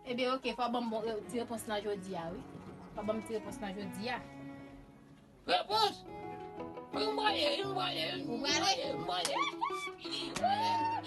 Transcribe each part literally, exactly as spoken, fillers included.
Ebyen, oke, fò ban m bon, ti repons lan jodi a, wi. Fò ban m ti repons lan jodi a. Repons? Wi, m prale, wi, m prale, wi, m prale, m prale.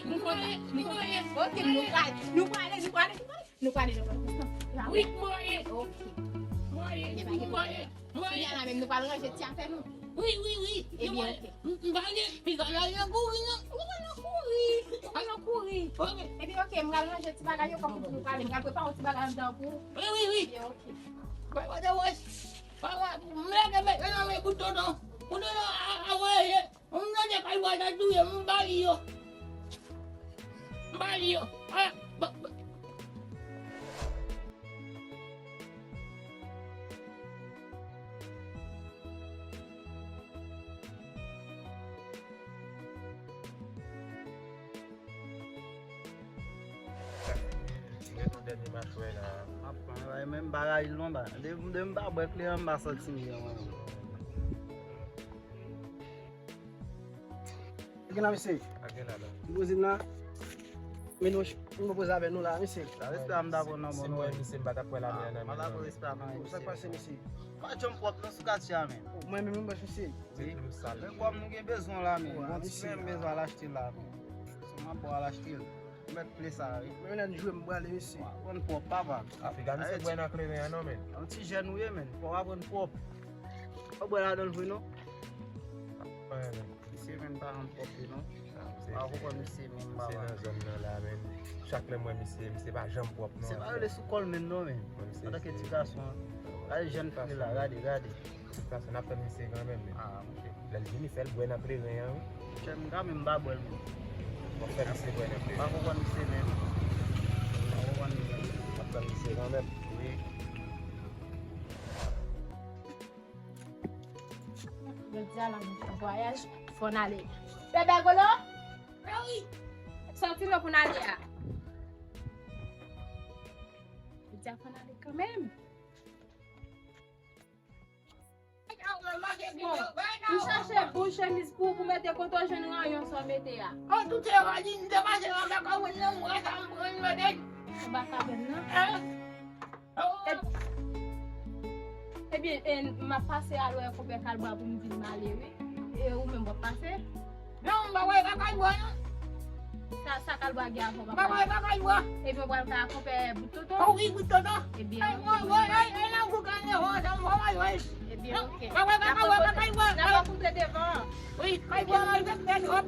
M prale, m prale. Oke, nou prale, nou prale, nou prale, nou prale. Nou prale, nou prale. Wi, m prale. Oke. M prale, m prale. Kounye a la menm, nou pral ranje ti afè nou. Wi, wi, wi. Ebyen, oke. M pa gen piga la, yo kouri, non. Ou pa nan kouri. Ou pa nan kouri. Oke. Ebyen, oke, m pral ranje ti bagay yo, kòm nou pale. M pral prepare yon ti bagay anndan pou ou. Wi, wi, wi. Ebyen, oke. Bay, bay, bay. Bay, bay, m lage men, men, men, bout tonton. Bout tonton, a, a, voyaje. M tande kay vwazen touye, m ba li yo. M ba li yo. Ah, ba, ba. Gen yon dènye match wè la. Ap pran, bay, men m pa rayi l non, ba. De, de m pa bwè kleren, m pa santi m byen, mwen. Gen la, mesye. Ak gen la, la. Limousin la. Men nou, nou poze avè nou la, mesye. La, respè a m ta pran nan bon nou. Si mwen, misye, m pa t ap pran la men nan men. Pa ta pran respè a m, non. Sa k pase, mesye? Pa janm pwòp, non, sou katye a, men. Mwen menm, mwen, mesye. Wi. Men kòm nou gen bezwen la, men. Bon ti pen, m bezwen al achte la, men. Sèlman pou al achte l. Mèt ple sa, wi. Men lè n jwe, m prale, mesye. W ap aprann pwòp, papa. Afrika, misye bwè nan kleren an, non, men. Yon ti jèn ou ye, men. Fò w aprann pwòp. Fò w bwè ladan l vre, non. Misye, men, pa janm pwòp, non. Ah, misye, pa konprann misye, men, papa. Misye nan zòn nan la, men. Chak lè m wè misye, misye pa janm pwòp, non. Se pa rele sou kò l menm, non, men. Antanke ti gason, gade jèn fi la, gade, gade. Sa, sa n ap tann misye kanmenm, men. Ah, monchè. Lè l vini, fè l bwè nan kleren an, wi. Monchè, m ka menm pa bwè l, men. Bon, fè misye bwè nan kleren. Pa konprann misye menm. Pa konprann li menm. N ap tann misye kanmenm. Wi. Jodi a la, monchè, vwayaj, fò n ale. Bebe Golo? Wi. Sòti non pou n ale a. Jodi a, fò n ale kanmenm. Bon, m chache bout chemiz pou, pou mete kote w jwenn ranyon sa w mete a. An tout se vadi, m te pase nan baka mwen nan, m wè sa m pran, m mete. Nan baka mwen nan? Eh. Ebyen, e, m ap pase al wè konpè Kalbwa pou m di l m ale, wi. E ou menm w ap pase? Non, m pa wè pa kay bwa, non. Sa, sa Kalbwa gen avè w, papa? M pa wè pa kay bwa. Ebyen, w pral ka konpè Bout Tonton? O wi, Bout Tonton. Ebyen, oke. Ebyen, oke. M pa wè pa kay bwa, pa kay bwa. N ap koute devan. Wi, kay bwa, kay bwa, kay bwa.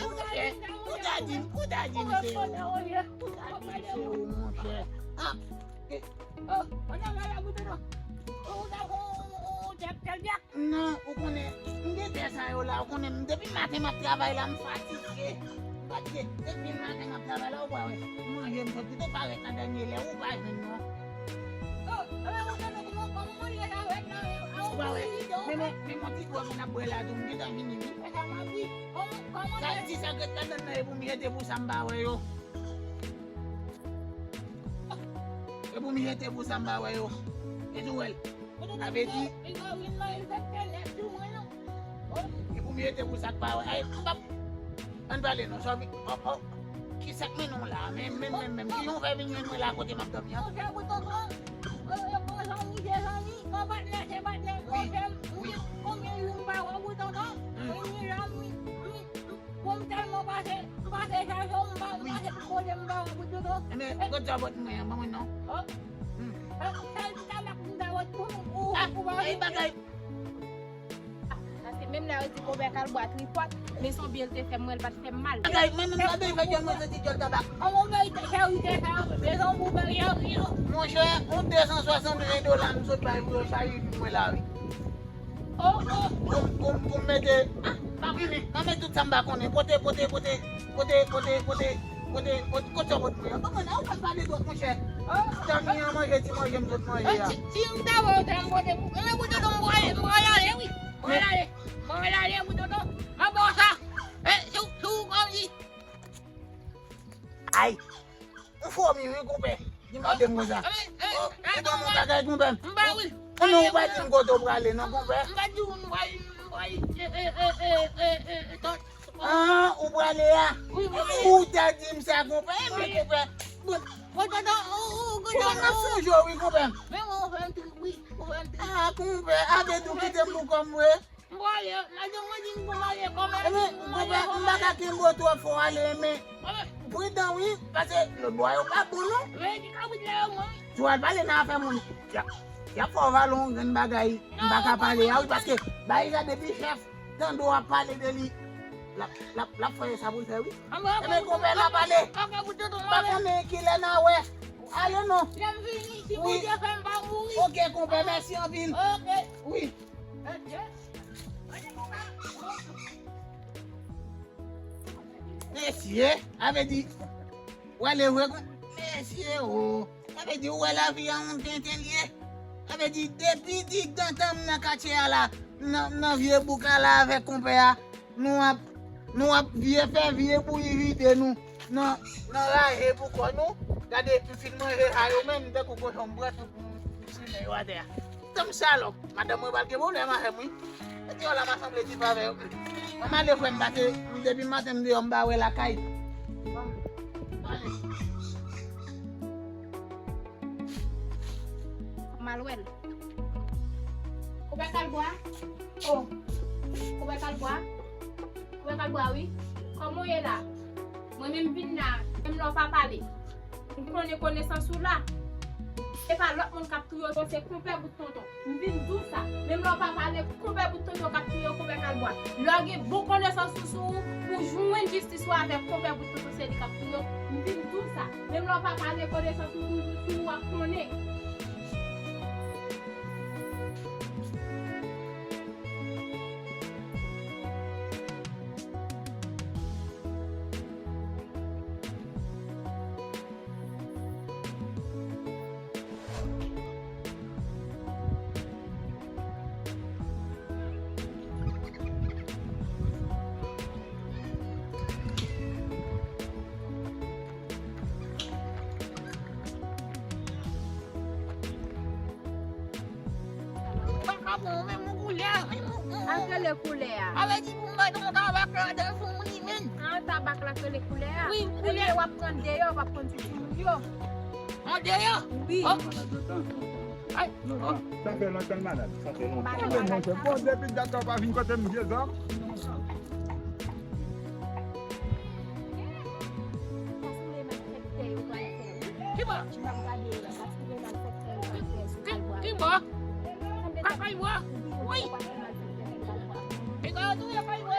Ou ta di m, ou ta di m se ou, ou ta di m se ou, monchè. Ah, eh. Non, ou konnen, m gen tè sa yo la, ou konnen, m, depi maten m ap travay la, m fatige. M fatige. Depi maten m ap travay la, ou pa wè. Manje m sot pito parèt nan dènye lè, ou pa jwenn non. Ou pa wè. Men, men, men, yon ti twòp moun ap bwè la tou, m gentan vini, wi. Sa di sa k ret ladan nan, e pou m jete pou sa m pa wè yo. E pou m jete pou sa m pa wè yo. E tou wè l. Sa vle di. E pou m jete pou sa k pa wè. Ay, m p ap. Ann pale non, sa vle. Oh, oh. Kisa k mennen w la? Men, men, men, men. Kijan w fè vin jwenn mwen la kote m ap dòmi an? Monchè, Bout Tonton. Zanmi, se zanmi. Konpatnè, se patnè. Monchè, konbyen jou m pa wè Bout Tonton? Vini la, m, m, m, bon, m tèlman pase, m pase chache w, m pa, m pase tout kote, m pa wè Bout Tonton. Enben, gòt sa bòt mwen an, ban mwen non. Oh. Sèl ti tabak m ta wè pou ou, ou pa wè. Ay, bagay. Paske menm lè yo di konpè Kalbwa tripòt, men se yon byen l te fè m, mwen, l pa t fè m mal. Bagay, mwen menm, gade, fè dyòl mwen santi dyòl tabak. An, mwen verite, verite sa, bezwen pou bagay yo. Monchè, yon de san swasannven dola m sot bay pou yo chaje vin mwen la, wi. Pou, pou, pou, pou m mete, ah, pa vini, nan men tout sa m pa konnen. Pote, pote, pote, pote, pote, pote, pote, pote, kote sa w pote mwen an? Konprann, ou konn pale twòp, monchè. Zanmi an manje ti manje m sot manje a. Ti, ti, m ta wè w ta m pote pou, men pou tonton m pral, m pral ale, wi. M pral ale, m pral ale pou tonton. An bon sa, eh, si w, si w kòm di. Ay! Ou fò mi wi, konpè. Li mande m konsa. Oh, ou ban m yon bagay, konpè. Ou, ou non, ou pa di m kote w prale, non, konpè. Ah, ou prale a? Ou ta di m sa, konpè. Men, konpè. Bon, bon, m ap sonje w, wi, konpè. Ah, konpè, a vle di w kite m pou kò m vre? M prale, madanm mwen di m pou m ale kòmè. Ebyen, konpè, m pa ka kenbe w twò fò ale, men pridan wi, paske lòt bò a yo pa bon non. Wi, ti kabrit la yo mwen. Si w al pale nan afè moun, y ap, y ap fè w vale yon grenn bagay, m pa ka pale a wi, paske bagay sa depi chèf tande w ap pale de li, l ap, l ap, l ap fè sa pou l fè wi. Ebyen, konpè, n a pale. M pa konnen kilè n a wè. Ale non. Lè m vini, si Bondye fè m pa mouri. Ok, konpè, mèsi anpil. Ok. Wi. Mesye, a vle di, w ale vre kon, mesye o. A vle di, ou wè lavi a yon tenten l ye. A vle di, depi di dantan m nan katye a la, nan, nan vye bouk la la avèk konpè a, nou ap, nou ap vye fè vye bouyi vide nou nan, nan raje pou kò nou. Gade, m fin manje sa yo menm, m tankou kochon, m pran tout, m, m simen yo atè a. Tanm salòp, madanm mwen pral gen pwoblèm avè m wi. Mete yo la, m a sanble ti favè yo. Mwen m ale frè m, pase depi maten m deyò m pa wè lakay. M al wè l. Koupè kalbwa? Oh. Koupè kalbwa? Koupè kalbwa, wi. Kòman w ye la? Mwen menm vin la, menm lè w pa pale. M konnen konesans ou la. Se pa lòt moun k ap touye w, se konpè bout tonton. M vin di w sa. Menm lè w pa pale, konpè bout tonton k ap touye w, konpè kalbwa. Lè w gen bon konesans ou sou ou, pou jwenn jistis ou avèk konpè bout tonton, se li k ap touye w. M vin di w sa. Menm lè w pa pale, konesans ou toujou sou ou, w ap konnen. Ou pa ka pran menm yon koulè, menm yon, yon, yon. Sa k rele koulè a? Sa vle di pou m mete yon tabak ladan pou moun li menm. An, tabak la k rele koulè a? Wi, koulè. Ebyen, w ap pran deyò, w ap pran ti timoun yo. Andeyò? Wi. Oh. Ay. Oh. Sa fè lontan l malad. Sa fè lontan l malad. Bon, depi dat la w pa vin kote m, vye zòm. Ki bò? Ki, ki bò? Kakay bò? Wi. Piga yo touye kay bò.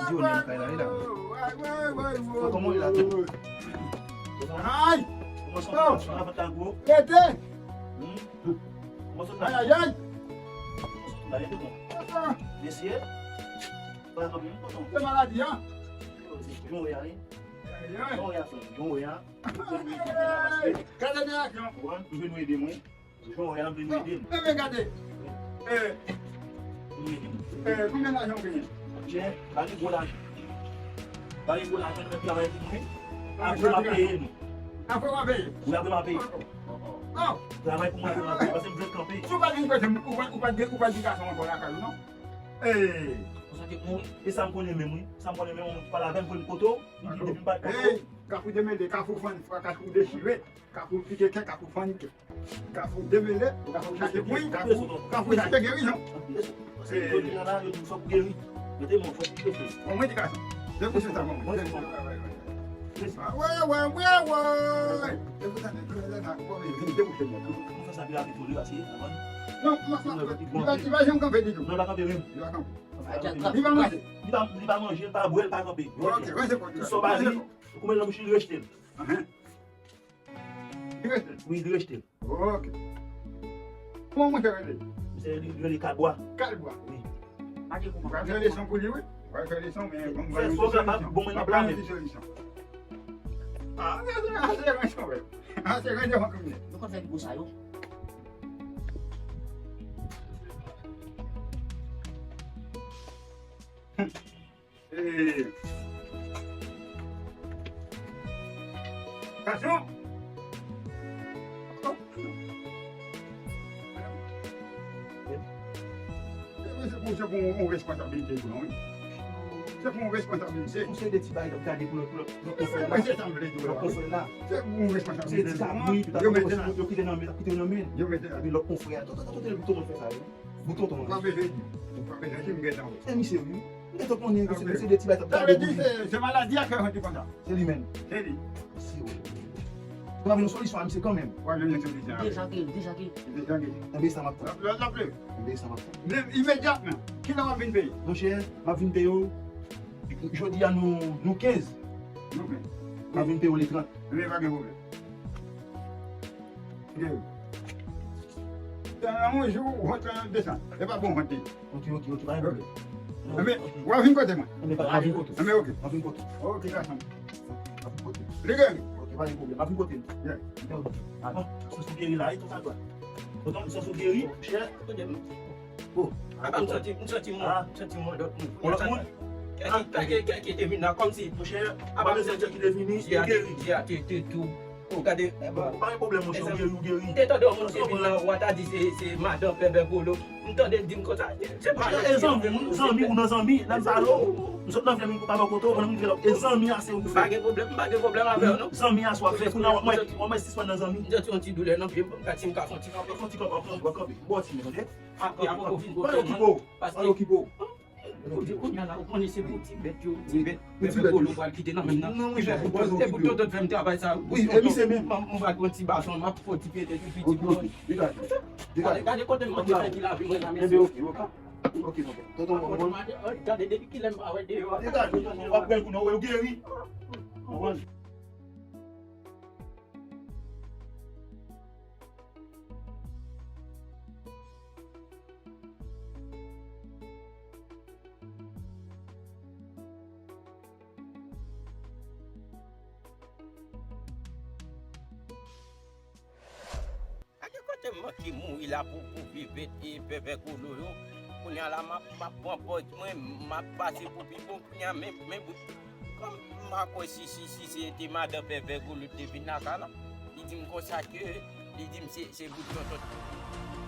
Di w menm kay la, wi la. Kòman w ye la tou? Ay! Kòman sa w ye? Sa va, ta gwo? Rete! Hmm? Kòman sa w ye? Ay, ay, ay! Kòman sa w ye, bon? Mesye? Pale kanpe, m kontan. Se maladi a. Jan w ye a, wi. Jan w ye a, frè m. Jan w ye a. Gade de aksyon. Ou konprann? M vin nou ede mwen. Jan w ye a, m vin nou ede m. Men, men gade. Eh. Vin nou ede m. Eh, konbyen lajan w genyen? Chè, pa gen gwo lajan. Pa gen gwo lajan, nou travay pou mwen. Apre, m ap peye nou. Apre, w ap peye? Wi, apre, m ap peye. Oh. Travay pou mwen, apre, m ap peye. Paske m jwenn kanpe. Si w pa vin kote m, ou pa, ou pa, ou pa di gason ankò lakay ou, non? Eh. Konsa ke mwen, e sa m konnen menm, wi. Sa m konnen menm, ou pale avè m, pou m kote w. Li di depi m pa t kote w. Hey, Kafou demele, Kafou fann, Kafou dechire, Kafou pike kè, Kafou fann kè. Kafou demele, Kafou chache bouyi, Kafou, Kafou chache gerizon. Bon, mwen di gason, depi se sa, bon, mwen. Woy, woy, woy, woy. E pou sa, e pou sa, bon, men, vin debouche mwen. Nou fè sa pi rapid pou li, paske, konprann? Non, non, non, li pa, li pa janm kanpe ditou. Non, li pa kanpe menm. Li pa kanpe. Li pa manje. Li pa, li pa manje, li pa bwè, li pa kanpe. Ok, ranse pòt la. Tout sa w pa di, ou koupe l nan bouch li, li rejte l. Ahan. Li rejte l? Wi, li rejte l. Ok. Kòman monchè rele? Misye li rele Kalbwa. Kalbwa? Wi. Ou pral fè leson pou li, wi. Ou pral fè leson, men bon, fè sa w kapab, bon, mwen nan plan. Mwen pa yon ti solisyon. Ah, sa se, sa se ranch, wè. Ah, se ranch devan kriminèl. Nou konn fè gwo sa yo. Eh. Gason! Se pou, se pou yon responsabilite tou, non, wi. Se pou yon responsabilite. Se pou se de ti bagay k ap gade pou lòt, pou lòt, lòt konfrè la. Mwen, se sa m vle di w la, wi. Lòt konfrè la. Se pou yon responsabilite tou, non. Yo mete la. Yo kite nan men, kite nan men. Yo mete la. Epi lòt konfrè a. Tonton, tonton, tonton, tonton fè sa, wi. Bouton tonton. Ou pa bezwen di. Ou pa bezwen di, m gentan wè. E misye, wi. M gentan konnen ke se, se de ti bagay k ap gade pou li. Sa vle di se, se maladi a k fè w santi konsa. Se li menm. Se li. Mesye, wi. Ou pa vin yon solisyon a misye kanmenm. W ap jwenn yon solisyon a misye. Deja ke, deja ke. Deja ke. Enben sa m ap tann. L ap, l ap leve. Enben sa m ap tann. Leve imedyatman. Kilè w ap vin peye? Monchè, m ap vin peye w. Jodi a nou, nou kenz. Nou kenz. M ap vin peye w le trant. Enben pa gen pwoblèm. Gen. Nan yon jou, ou vant lan desann. E pa bon vant li. Ok, ok, ok, pa gen pwoblèm. Enben, w ap vin kote mwen. Enben, pa, pa vin kote. Enben, ok. Pa vin kote. Ok, gason. Pa vin kote. Li geri. Ok, pa gen pwoblèm. Pa vin kote. Yeah. Enben, ok. Ah, bon, sòs ou geri la, e tout sa dwa. Tonton, sòs ou geri, chè. Bon. Apa, m santi, m santi mwen, m santi mwen lòt moun. Yon lòt moun? Kè ki, kè ki, kè ki te vin la, kòmsi. Monchè, apa, m santi ki te vini, li geri. Te, te tou. Ou gade, ou pa gen pwoblèm, monchè, ou geri, ou geri. M te tande yon moun te vin la, w a ta di se, se madan Pèpè Kolo. M tande l di m konsa, se pa e zanmi, zanmi, ou nan zanmi, lè m pale w, m sot nan fè m pa bò kote w, pandan m rive la, e zanmi a se ou fè. M pa gen pwoblèm, m pa gen pwoblèm avè w, non. Zanmi a sou ap fè, kounye a w ap mwen, w ap mwen sispann nan zanmi. M santi yon ti doulè nan pye m, m ka di m ka fè yon ti kanpe. Fè yon ti kanpe, w ap kanpe, w ap kanpe. Bon, ti men, tande? Apre, apre, ou fin kote mwen. Pa okipe w. Pa okipe w. Ou di kounye a la, ou konnen se pou ti bèt yo, ti bèt. Wi, ti bèt yo. Pèpè Kolo pral kite nan men nan. Non, wi, e pou tonton fè m travay sa. Wi, e misye menm. M, m va pran ti baton, m ap fè ti pete, ti piti. Ok, ok. Gade, gade kote m mande fè ki lavi mwen la, mesye. Enben, ok, ok. Ok, tonton. Tonton, tonton, gade depi kilè m pa wè deyò a. Gade, tonton, w ap pran kou nan, w ap geri. Konprann? Gade kote m manke mouri la pou, pou viv e Pèpè Kolo yo. Kounye a la, m ap, m ap pran pòz mwen, m ap pase pou pi bon. Kounye a, men, men bout. Kòm m pa kwè si, si, si se te madan Pèpè Kolo te vin lakay la. Li di m konsa ke, li di m se, se bout tonton.